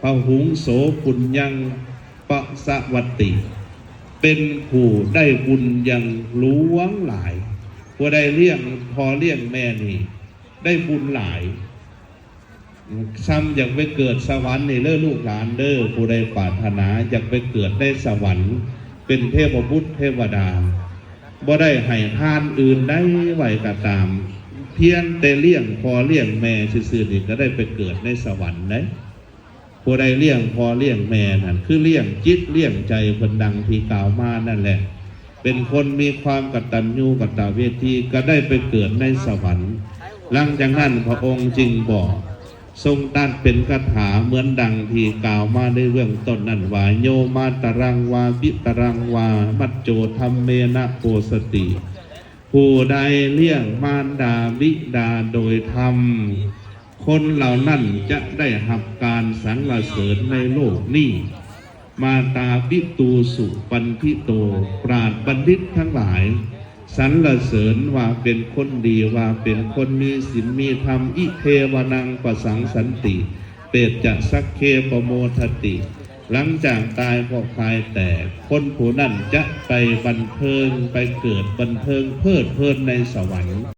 ພະຫຸງໂສປຸນຍັງປະສະວັດຕິ ເປັນຜູ້ໄດ້ບຸນຢ່າງຫຼວງຫຼາຍ. ຜູ້ໃດລ້ຽງພໍ່ລ້ຽງແມ່ນີ້ໄດ້ບຸນຫຼາຍ. ຊ່ຳຢາກໄປເກີດສະຫວັນນີ້ເດີລູກຫຼານເດີ, ຜູ້ໃດປາດຖະໜາຢາກໄປເກີດໃນສະຫວັນ ເປັນເທວະບຸດເທວະດາ ບໍ່ໄດ້ໃຫ້ທານອື່ນໃດໄວ້ກໍຕາມ, ພຽງແຕ່ລ້ຽງພໍ່ລ້ຽງແມ່ຊື່ໆນີ້ກໍໄດ້ໄປເກີດໃນສະຫວັນເດ້. ຜູ້ໃດລ້ຽງພໍ່ລ້ຽງແມ່ນັ້ນ ຄືລ້ຽງຈິດລ້ຽງໃຈເພິ່ນ ດັ່ງທີ່ກ່າວມານັ້ນແຫຼະ. ເປັນຄົນມີຄວາມກະຕັນຍູກະຕະເວທີ ກໍໄດ້ໄປເກີດໃນສະຫວັນ. ຫຼັງຈາກນັ້ນພະອົງຈຶ່ງບອກ ຊົງຕັດເປັນຄາຖາເໝືອນດັ່ງທີ່ກ່າວມາໃນເບື້ອງຕົ້ນນັ້ນວ່າ ໂຍມາຕະລັງວາ ປິຕະລັງວາ ມັດໂຈທຳເມນະໂພສະຕິ. ຜູ້ໃດລ້ຽງມານດາບິດາໂດຍທຳ ຄົນເຫຼົ່ານັ້ນຈະໄດ້ຮັບການສັນລະເສີນໃນໂລກນີ້. ມາຕາປິຕູສຸປັນທິໂຕ ປາດບັນດິດທັງຫຼາຍສັນລະເສີນວ່າເປັນຄົນດີ ວ່າເປັນຄົນມີສິນມີທຳ. ອິເທວະນັງປະສັງສັນຕິ ເປດຈະສັກເຄປະໂມທະຕິ. ຫຼັງຈາກຕາຍກໍຄາຍແຕກ ຄົນຜູ້ນັ້ນຈະໄປບັນເທີງ ໄປເກີດບັນເທີງເພີດເພີນໃນສະຫວັນ.